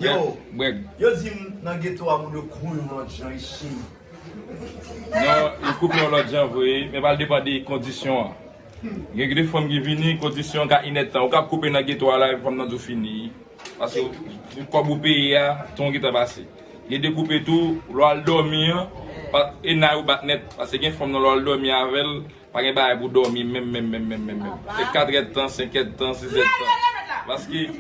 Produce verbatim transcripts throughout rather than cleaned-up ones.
Yo, yo di m nan geto a moun yo koupe yon lòt jan ichi. Non, yo koupe yon lòt jan vre, men pral depann de kondisyon an. Gen de fanm ki vini, kondisyon an ka inètan. Ou ka koupe nan geto a la, epi fanm nan tou fini. Paske kòb ou peye a, tan w gentan pase. Gen de koupe tou, lè w al dòmi an, e nan yo bat nèt. Paske gen fanm nan lè w al dòmi avè l, pa gen bagay pou dòmi menm, menm, menm, menm, menm, menm. Se katrè tan, senkè tan, sizè tan. Paske,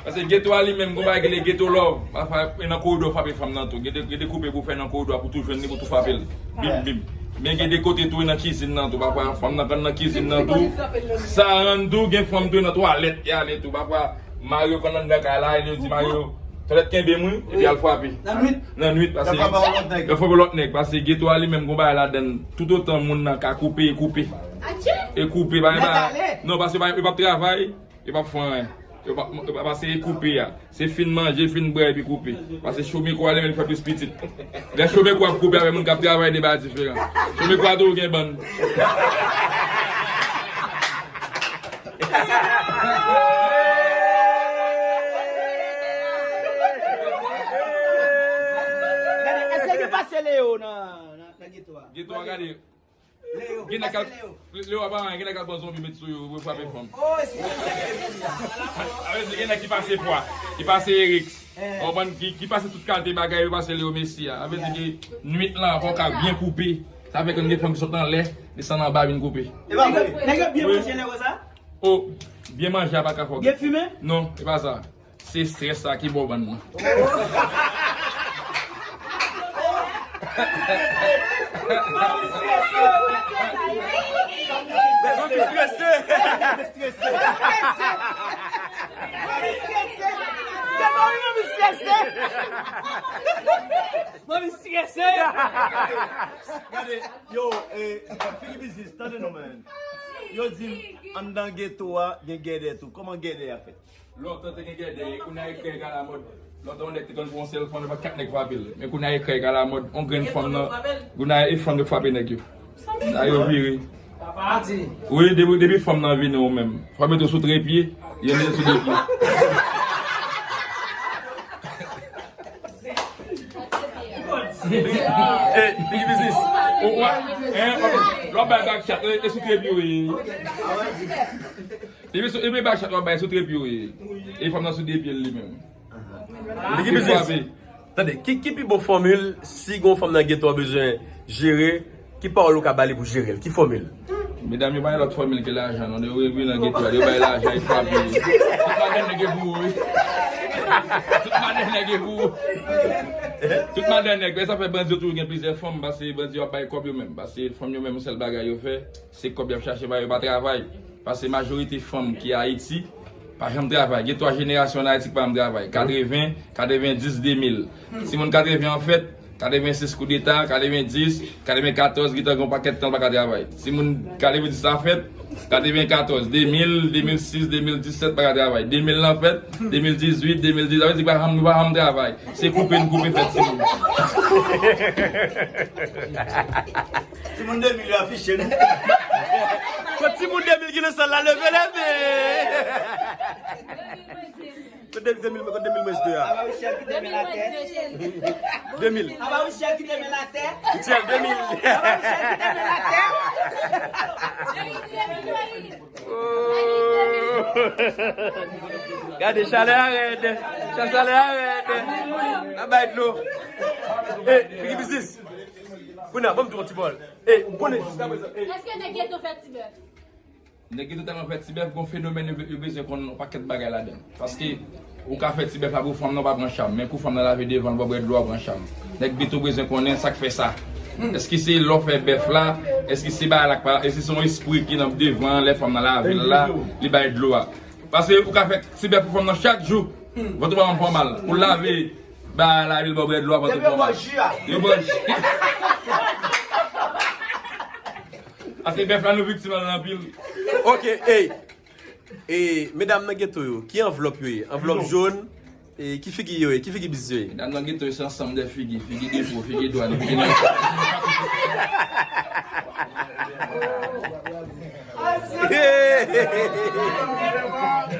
paske geto a li menm, gon bagay ki rele geto love. Pafwa, e nan koridò frape fanm nan tou. Gen de, gen de koupe pou fè nan koridò a pou tou jwenn li, pou tou frape l. Bim, bim. Men gen de kote tou, e nan kizin nan tou. Pafwa, fanm nan konn nan kizin nan tou. Sa rann tou, gen fanm tou, e nan twalèt, e ale tou. Pafwa, Mario konn anndan kay la, e li di Mario, "Tèlèt kenbe m wi," epi al frape. Nan nwit? Nan nwit, paske yo frape yon lòt nèg. Yo frape yon lòt nèg, paske geto a li menm gon bagay ladann, toutotan moun nan ka koupe, e koupe. E koupe, pa gen bagay. Non, paske pa, yo p ap travay, yo p ap fè anyen. Yo p ap, yo p ap, paske e koupe a. Se fin manje, fin bwè, epi koupe. Paske cho mikwo a li menm li fè plis pitit. Lè cho mikwo ap koupe avèk moun k ap travay, de bagay diferan. Cho mikwo a toujou gen bann. Èske gen pase Leo nan, nan, nan geto a? Geto a, gade. Gen nèg k al, Leo a pa anyen, gen nèg k al pran zonbi met sou yo, yo frape fanm. Sa vle di gen nèg ki pase pwa, ki pase Erix. Ou konprann, ki, ki pase tout kalite bagay, yo pase Leo Messi a. Sa vle di ke nwit lan, fò w ka byen koupe. Sa fè ke gen fanm ki sot anlè, desann anba, vin koupe. E pa vre? Nèg yo byen manje lè konsa? O, byen manje a pa ka fè w. Byen fimen? Non, e pa sa. Se estrès sa ki ba w bann nan. Manmi strese. Manmi strese. Manmi strese. Gade, yo, eh, Figi Biznis, tande non, man. Yo di m, anndan geto a, gen gèdè tou. Kòman gèdè a fèt? Lontan te gen gèdè, e kounye a e krèy k alamòd. Lontan yon nèg te konn pran yon sèl fanm, e pa kat nèg frape l. Men kounye a e krèy k alamòd, yon grenn fanm nan, kounye a e fanm yo frape nèg yo. Sa yo vire. Wi, depi, depi fanm nan vini ou menm. Fò mete w sou trepye, yo mete sou de pye. Eh, Big Business. Ou wè, hein, lè w ap bay back shot, e, e sou trepye w ye. Depi sou, depi back shot w ap bay sou trepye w ye. E fanm nan sou de pye l li menm. Big Business. Tande, ki, ki pi bon fòmil si gon fanm nan geto a bezwen jere, ki pawòl ou ka ba li pou jere l? Ki fòmil? Medam yo pa gen lòt fòmil ke lajan, non. Yo revin nan geto a, yo bay lajan, e frape. Tout madanm nèg yo pou ou, wi. Tout madanm nèg yo pou ou. Tout madanm nèg. E sa fè bandi yo toujou gen plizyè fanm, paske bandi yo ap bay kòb yo menm. Paske fanm yo menm, sèl bagay yo fè, se kòb y ap chache, pa yo pa travay. Paske majorite fanm ki Ayiti pa janm travay. Gen twa jenerasyon ann Ayiti ki pa janm travay. Katreven, katrevendis, de mil. Timoun katreven an fèt, katrevensis koudeta, katrevendis, katrevenkatòz, gentan gen yon pakèt tan l pa ka travay. Timoun katrevendis la fèt, katrevenkatòz, de mil, de mil sis, de mil disèt pa ka travay. De mil lan fèt, de mil dizuit, de mil dizuit, sa vle di pa janm, pa janm travay. Se koupe n koupe fè timoun. Timoun de mil yo afiche nou. Kot timoun de mil ki nan sal la, leve, leve. Kot de mil, kot de mil mwens de a? Aba Michel ki te men atè. De mil. Aba Michel ki te men atè. Michel, de mil. Aba Michel ki te men atè. Oh. Gade, chalè a rèd. Cha-, chalè a rèd. N ap bay dlo. Eh, Figi Biznis. Kounye a, ban m tou yon ti bòl. Eh, ou konnen jiskaprezan, eh. Èske nèg geto fè ti bèf? Nèg geto tèlman fè ti bèf, gon fenomèn yo, yo bezwen konn yon pakèt bagay ladan. Paske ou ka fè ti bèf la pou fanm nan, w pa pran cham. Men kou fanm nan lave devan l, w ap bwè dlo, w ap pran cham. Nèg geto bezwen konnen sa k fè sa. Èske se lè w fè bèf la? Èske se bagay la k pa, èske se yon espri ki nan devan lè fanm nan lave l la, li bay dlo a? Paske ou ka fè ti bèf pou fanm nan chak jou. Vant ou pa janm fè w mal. Ou lave, ba, lave l, ba w bwè dlo a, vant ou fè w mal. Yo bwè ji. Paske bèf la nou viktim la anpil. Ok, ey. E medam nan geto yo, ki anvlòp yo ye? Anvlòp jòn, e ki figi yo ye? Ki figi biznis yo ye? Medam nan geto yo se ansanm de figi, figi defo, figi dwàn, figi nan.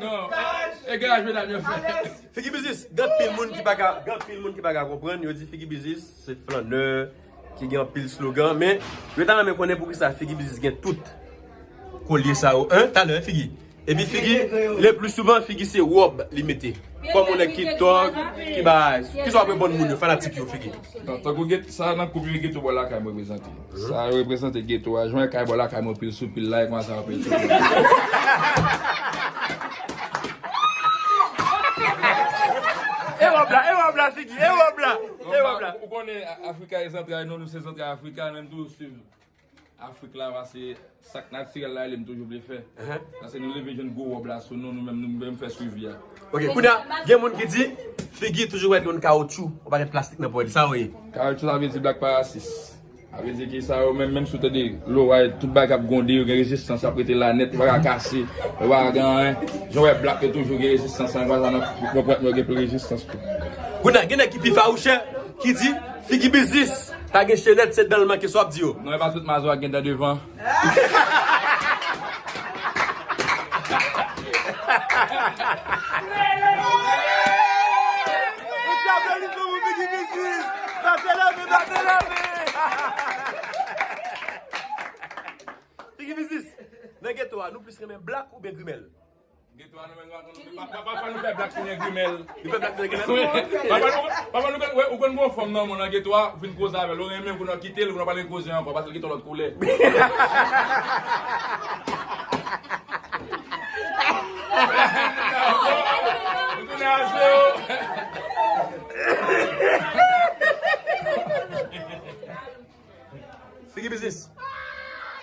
Non. E garaj medam yo fè. Figi Biznis, gen anpil moun ki pa ka, gen anpil moun ki pa ka konprann, yo di Figi Biznis se flannè, ki gen anpil slogan, men yo ta renmen konnen poukisa Figi Biznis gen tout kolye sa yo, hein, talè, Figi. Epi Figi, le pli souvan, Figi se wòb li mete. Kòm yon nèg ki tòg, ki bay, kisa w ap reponn moun yo, fanatik yo, Figi? Non, tankou geto, sa nan koup yo, geto bò lakay mwen reprezante. Sa yo reprezante geto a, jan kay bò lakay mwen pil sou pil la, e kòman sa yo pil sou pil. E wòb la, e wòb la, Figi, e wòb la, e wòb la. Ou konnen Afrika e zantray nou, nou se zantray Afrika, menm tou swiv Afrik la, pase sa k natirèl la, li m toujou vle fè. Pase nou leve jwenn gwo wòb la sou nou, nou menm, nou menm fè swivi a. Ok, kounye a, gen moun ki di, Figi toujou wè yon kawotchou, yon pakèt plastik nan pòch li, sa w ye? Kawotchou, sa vle di blak pa rasis. Sa vle di ki sa yo menm, menm si w tande loway, tout bagay k ap gwonde, yo gen rezistans, y ap rete la nèt, yo pa ka kase, yo pa ka gen anyen. Jan w wè blak yo toujou gen rezistans, anyen konsa nan pwòp yo gen plis rezistans tou. Kounye a, gen nèg ki pi fawouchè, ki di, Figi Biznis, pa gen chenèt, se dan l manke, sa w ap di yo? Non, e pa tout mazo a gen dan devan. Yon ti apladisman pou Figi Biznis. Bate lamen, bate lamen. Figi Biznis, nan geto a, nou plis renmen blak oubyen grimèl? Geto a, nou menm, nou pa, pa, pa, pa nou fè blak tounen grimèl. Nou fè blak tounen grimèl? Wi. Papa nou, papa nou, ou konn, ou konn gon fanm nan, nan geto a, ou fin koze avè l, ou renmen pou nou kite l, pou nou pa gen koze ankò, paske l gen yon lòt koulè. Ou tounen a zewo. Figi Biznis.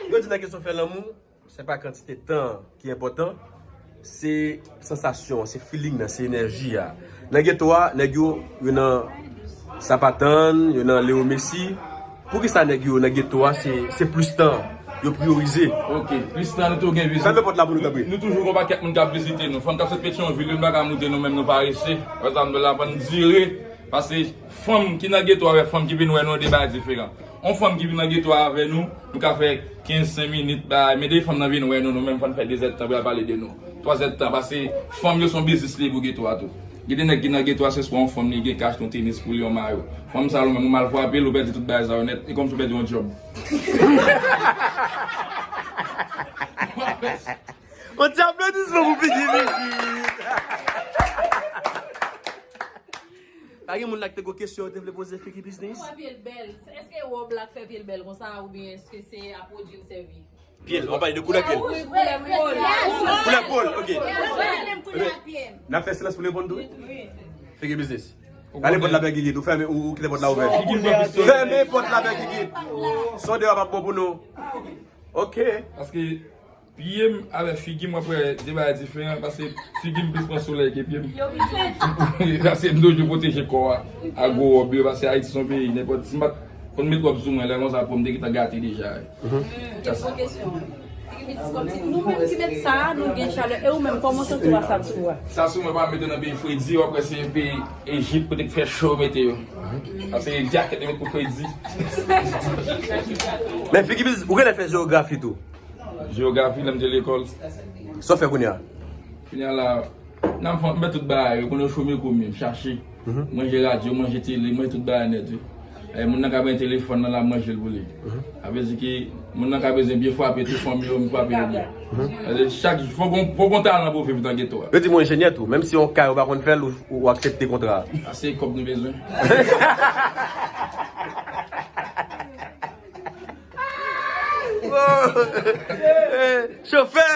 Yo di nan kesyon fè lanmou, se pa kantite tan ki enpòtan, se sansasyon, se feeling nan, se enèji a. Nan geto a, nèg yo, yo nan Sapatann, yo nan Leo Messi. Poukisa nèg yo nan geto a, se, se plis tan yo priyorize? Ok, plis tan nou tou gen vizit. Fèmen pòt la pou nou, tanpri. Nou toujou gon pakèt moun k ap vizite nou. Fanm k ap sot Petyonvil, yo, nou pa ka moute nou menm, nou parese. Wè sa m di w la, fò n dire. Pase fanm ki nan geto a avèk fanm ki vin wè nou, de bagay diferan. Yon fanm ki vin nan geto a avè nou, nou ka fè kenz, senk minit, bay, men de fanm nan vin wè nou, nou menm fò n fè de zèdtan pou y al pale de nou. Twa zèdtan, pase fanm yo se yon biznis li ye pou geto a tou. Gen de nèg ki nan geto a, se swa yon fanm li gen k achte yon tenis pou li, yon mayo. Fanm sa yo menm, ou mal frape l, ou pèdi tout bagay sa yo nèt, e kòmsi ou pèdi yon djòb. Yon ti aplodisman pou Figi Biznis. Pa gen moun la ki te gon kesyon yo te vle poze Figi Biznis? Koulè pye l bèl. Èske wòb la k fè pye l bèl konsa, oubyen èske se a pwodui l sèvi? Pye l, w ap pale de koulè pye l. Ah wi, koulè pye l. Koulè po l, ok. N ap fè silans pou l reponn tou, wi? Wi. Figi Biznis. Rale pòt la, bèl Gigit, ou fèmen, ou, ou kite pòt la ouvè. Fèmen pòt la, bèl Gigit. Son deyò p ap bon pou nou. Ok. Paske pye m avèk figi m, w ap wè de bagay diferan, paske figi m plis pran solèy ke pye m. Paske m toujou pwoteje kò a ak gwo wòb yo, paske Ayiti se yon peyi, nenpòt, si m pa t konn met wòb sou mwen, lè konsa, po m te gentan gate deja. Mhm. Kesyon, kesyon. Figi Biznis, kòmsi nou menm ki met sa, nou gen chalè, e ou menm, kòman w santi w a sa sou ou a? Sa sou mwen, pa mete nan peyi fredi, w ap wè se peyi Ejip, kote k fè cho, mete yo. Paske djakèt yo met pou fredi. Men Figi Biznis, ou genlè fè jewografi tou? Jewografi, lè m te lekòl. Sa w fè kounye a? Kounye a la, nan m fè, m fè tout bagay, yo konn yo chome kou m ye, m chache. Mhm. Manje radyo, manje tele, manje tout bagay nèt, wi. E, moun nan ka benyen telefòn nan, l ap manje l pou li. Mhm. Sa vle di ke moun nan ka bezwen byen frape tou, fanm yo, m frape yo byen. Mhm. Sa vle di chak, fò gon, fò gon talan pou w viv nan geto a. Yo di m w enjenyè tou, menm si yon kay ou pa konn fè l, ou, ou aksepte kontra a. A, se kòb nou bezwen. Chofè!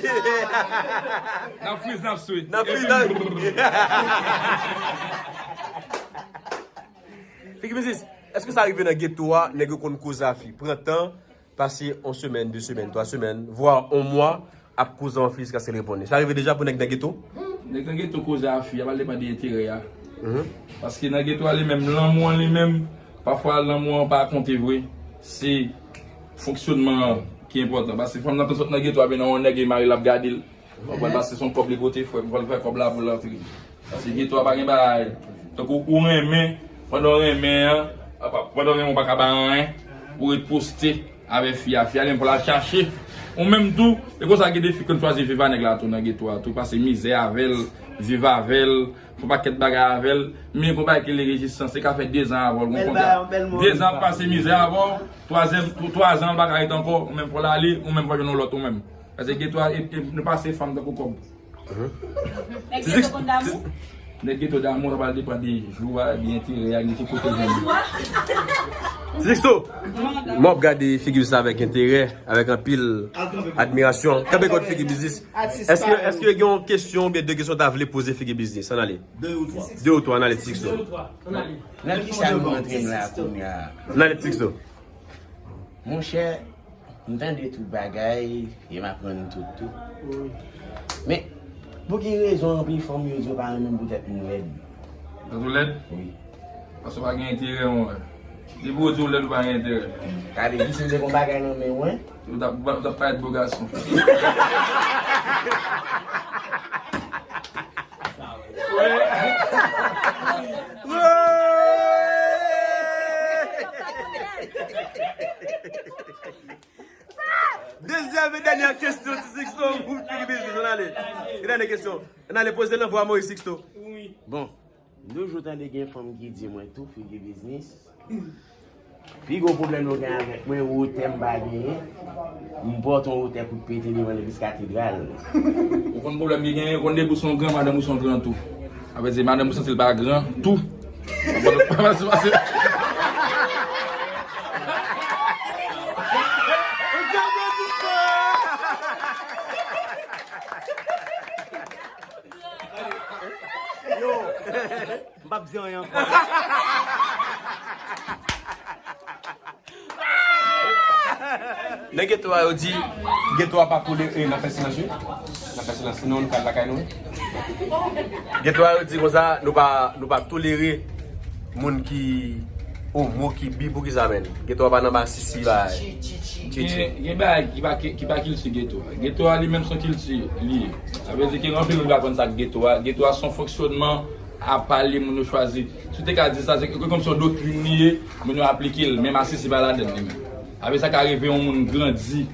N ap friz, n ap swe. N ap friz, n ap Figi Biznis, èske sa rive nan geto a, nèg yo konn koze a fi, pran tan, pase yon semèn, de semèn, twa semèn, vwa yon mwa, ap koze yon fi jiskaske l reponn li? Sa rive deja pou nèg nan geto? Nèg nan geto koze a fi, a pral depann de enterè a. Paske nan geto a li menm, lanmou an li menm, pafwa lanmou an pa konte vre. Se fonksyonman an ki enpòtan. Paske fanm nan konn sot nan geto a vin nan yon nèg e mari l ap gade l. Ou konprann? Paske se yon kòb li pote, frè m, fò l fè kòb la pou l antre. Paske geto a pa gen bagay. Tankou ou renmen, pandan w renmen an, apa, pandan w renmen ou pa ka ba anyen, ou ret poste avè fi a, fi a li menm fò l al chache. Ou menm tou, e konsa gen de fi konn chwazi viv a nèg la tou nan geto a tou, pase mizè avè l, viv avè l, fè pakèt bagay avè l, men gon bagay ki rele rezistans, li ka fè dezan avè w, gon kontra. Dezan ap pase mizè avè w, twazyèm, twa, twa zan l pa ka ret ankò, ou menm fò l ale, ou menm fò jwenn yon lòt ou menm. Paske geto a, e, e, nou pase fanm tankou kòb. Nèg geto konn damou? Nèg geto damou, sa pral depann de jou a, de enterè a, de ki kote jwenn li. Ti Sixto, m ap gade Figi Biznis avèk enterè, avèk anpil admirasyon. Kanpe kòd Figi Biznis. Èske, èske gen yon kesyon oubyen de kesyon w ta vle poze Figi Biznis? Ann ale. De ou twa. De ou twa, ann ale, Ti Sixto. Nan kisa nou antre la kounye a? Ann ale, Ti Sixto. Monchè, m tande tout bagay, e m aprann tout tou. Men, pou ki rezon anpil fanm yo di yo pa renmen pou tèt moun lèd? Tèt ou lèd? Wi. Paske w pa gen enterè, monchè. Depi w di w lèd, ou pa gen enterè. Gade, si m te gon bagay nan men mwen. Ou t ap, ou t ap parèt bo gason. Dezyèm e dènyè kesyon, Ti Sixto, pou Figi Biznis, ann ale. E dènyè kesyon. Ann ale poze l nan vwa Moyiz Sixto. Bon, m toujou tande gen fanm ki di mwen tou, Figi Biznis. Pi gwo pwoblèm yo gen avèk mwen, wotè m pa genyen. M pote yon wotè kout pete devan legliz katedral. Ou konn pwoblèm ki genyen, ou konn depi w se yon gran madanm, ou se yon gran tou. Sa vle di, madanm ou santi l pa gran, tou. Ou konn pase, pase. Yo, m p ap di anyen ankò. Nan geto a, yo di, geto a pa tolere, e, n ap fè silans, wi. N ap fè silans, sinon nou pral lakay nou, wi. Geto a, yo di konsa, nou pa, nou pa tolere moun ki omo, ki bi, poukisa menm? Geto a pa nan masisi, bagay. Gen, gen bagay ki pa, ki pa kilti geto a. Geto a li menm se yon kilti li ye. Sa vle di gen anpil moun ki pa konn sa k geto a. Geto a se yon fonksyonman apa li moun yo chwazi. Si w te ka di sa, se kòmsi yon doktrin li ye, moun yo aplike l, men masisi pa ladann li menm. Apre sa ka rive yon moun grandi,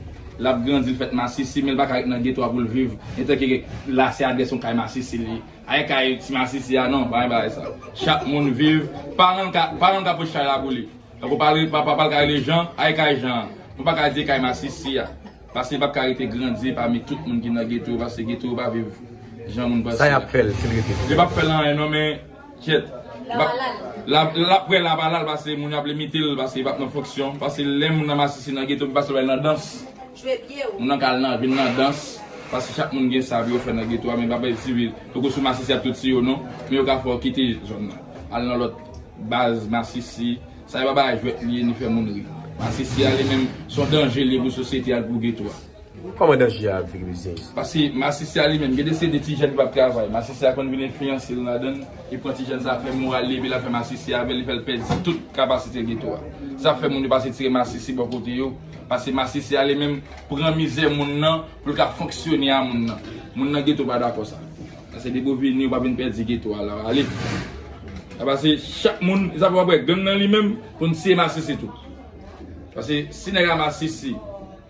l ap grandi, l fèt masisi, men l pa ka ret nan geto a pou l viv. Antanke la se adrès yon kay masisi li ye. Ay kay ti masisi a, non, pa gen bagay sa. Chak moun viv, paran l ka, paran l ka pote chay la pou li. Tankou pale, pa, papa l ka rele Jan, ay kay Jan an. Nou pa ka di kay masisi a. Paske l p ap ka rete grandi pami tout moun ki nan geto, paske geto yo pa viv jan moun panse a. Sa y ap fè l, si l rete? Yo p ap fè l anyen non, men, kyèt. L ap, l ap, l ap prè la pa la l, paske moun yo ap limite l, paske l p ap nan fonksyon. Paske lè moun nan masisi nan geto, pi fasil w wè l nan dans. Moun nan ka al nan, vin nan dans, paske chak moun gen sa pou yo fè nan geto a, men pa bay sivil. Poko sou masisi ap tout si yo non, men yo ka fè w kite zòn nan. Al nan lòt baz masisi, sa yo pa bay jwèt li ye, ni fè moun ri. Masisi a li menm, se yon danje li ye pou sosyete a, pou geto a. Kòman danje a ap vin vizye? Paske masisi a li menm, gen de se de ti jèn ki p ap travay. Masisi a konn vin enfliyanse l ladan l, li pran ti jèn sa, fè moral li, epi l ap fè masisi avè l, li fè l pèdi tout kapasite geto a. Sa fè moun yo pase tire masisi bò kote yo, paske masisi a li menm pran mizè moun nan pou l ka fonksyone a moun nan. Moun nan geto pa dakò sa. Paske depi w vini, ou pa vin pèdi geto a la, ale. Paske chak moun, sa fè w ap wè gang nan li menm, konn siye masisi tou. Paske si nèg la masisi,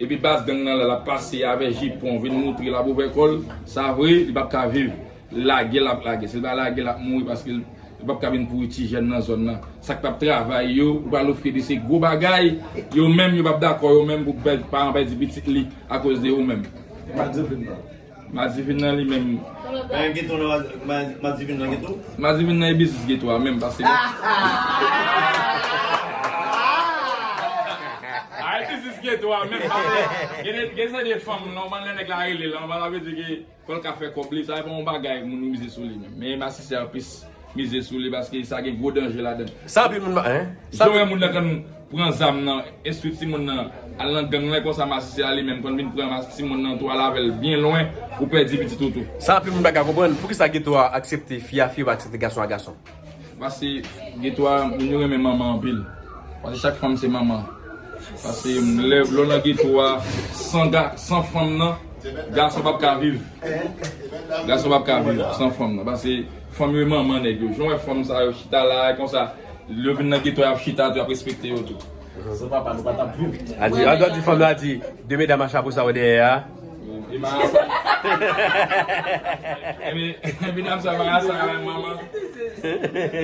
epi baz gang nan la, l ap pase avè jipon, vin moutre, l ap ouvè kò l, sa vre, li p ap ka viv. Lage l ap lage. Si l pa lage, l ap mouri paske l p ap ka vin pouri ti jèn nan zòn nan. Sa k p ap travay yo, ou pral ofri li se gwo bagay, yo menm, yo p ap dakò, yo menm, pou pè-, paran pèdi pitit li akoz de ou menm. Madivin nan. Madivin nan li menm. Gen geto nan Mad-, Mad-, Madivin nan geto? Madivin nan e biznis geto a menm, paske. Ay, biznis Geto a menm pa gen, gen, gen de fanm, non, ban lè nèg la rele, la, ban la vle di ke fò l ka fè kòb li, sa se pa yon bagay moun mize sou li menm. Men masisi a plis mize sou li paske sa gen gwo danje ladan l. Sa anpil moun pa, hein? Sa jan w wè moun nan konn pran zam nan, enstwi timoun nan, al nan gang lan, konsa masisi a li menm konn vin pran mas-, timoun nan tou, al avè l byen lwen, ou pèdi pitit ou tou. Sa anpil moun pa ka konprann, poukisa geto a aksepte fi a fi, yo pa aksepte gason a gason? Paske geto a, moun yo renmen manman anpil. Paske chak fanm se manman. Paske lè, lè w nan geto a, san ga-, san fanm nan, gason p ap ka viv. Gason p ap ka viv san fanm nan. Paske fanm yo e manman nèg yo. Jan w wè fanm sa yo chita la, konsa, lè yo vin nan geto a, y ap chita tou, y ap respekte yo tou. San papa, nou pa t ap viv. A di, a di fanm nan, a di, de medam a chapo sa yo dèyè a. E marasa. E, me-, medam sa yo marasa yo bay manman.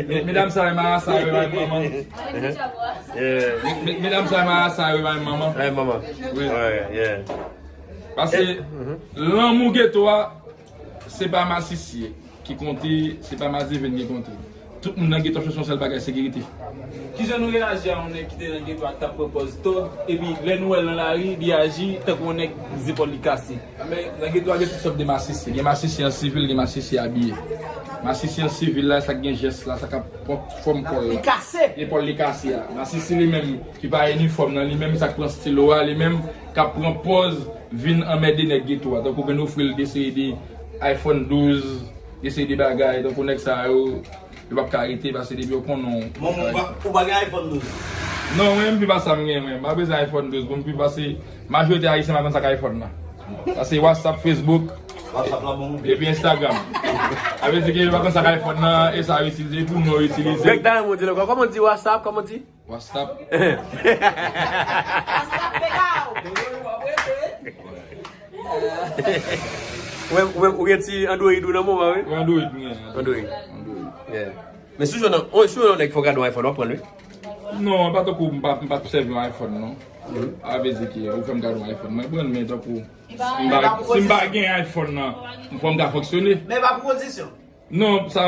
Me-, medam sa yo marasa yo bay manman. Yeah. Me-, me-, medam sa yo marasa yo bay manman. Bay manman. Wi. Ouais, yeah. Paske lanmou geto a, se pa masisi ki konte, se pa madivin ki konte. Tout moun nan geto ap chèche yon sèl bagay, sekirite. Kijan nou reyaji a yon nèg ki te nan geto a k t ap pran pòz tòg, epi lè nou wè l nan lari, li aji tankou yon nèg zepòl li kase? Men, nan geto a gen tout sòt de masisi. Gen masisi an sivil, gen masisi abiye. Masisi an sivil la, sa k gen jès la, sa k ap pran fòm kò l la. Li kase. Epòl li kase a. Masisi li menm, ki pa inifòm nan, li menm sa k pran stilo a, li menm k ap pran pòz vin anmède nèg geto a. Tankou vin ofri l de seri de iPhone douz, de seri de bagay. Tankou nèg sa yo, yo p ap ka rete paske depi yo konnen w. Bon, bon, ou pa, ou pa gen iPhone douz? Non, mwen, m pi pa sa m gen, mwen. M pa bezwen iPhone douz pou m pi pase. Majorite Ayisyen pa konn sa k iPhone nan. Sa se WhatsApp, Facebook, WhatsApp la bon. Epi Instagram. Sa vle di ke yo pa konn sa k iPhone nan, e sa yo itilize, pou nou itilize. Bèk ta moun di lè, kòman di WhatsApp, kòman di? WhatsApp. WhatsApp, pega w. Ou menm, ou menm, ou gen ti Android ou nan moman, wi? Wi, Android, mwen gen. Android. Android. Yeah. Men si w jwenn, o, si w jwenn yon nèg fè w kado yon iPhone, w ap pran l, wi? Non, pa tankou m pa, m pa t sèvi yon iPhone, non. Mhm. A vle di ke ou fè m kado yon iPhone, mwen pran l, men tankou si m pa, si m pa gen iPhone nan, m fò m ka fonksyone. Men pa pwopozisyon. Non, sa,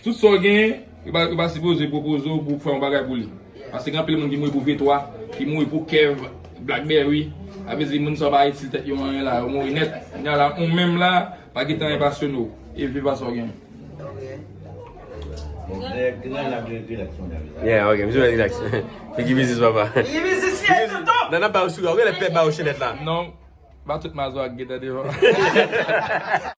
tout sa w genyen, yo pa, yo pa sipoze pwopoze w pou w fè yon bagay pou li. Paske gen anpil moun ki mouri pou V twa, ki mouri pou Kev, Blackberry. Sa vle di moun sa yo pa itil tèt yo anyen la, yo mouri nèt. Kounye a la, ou menm la, pa gen tan enpasyone w. E viv a sa w genyen. Yeah, ok, misye relax. Figi biznis, papa. Figi biznis, yeah, tonton. Nan, nan, ba yo sou, ou genlè pè ba yo chenèt la. Non, ba tout mazo ak geta devan.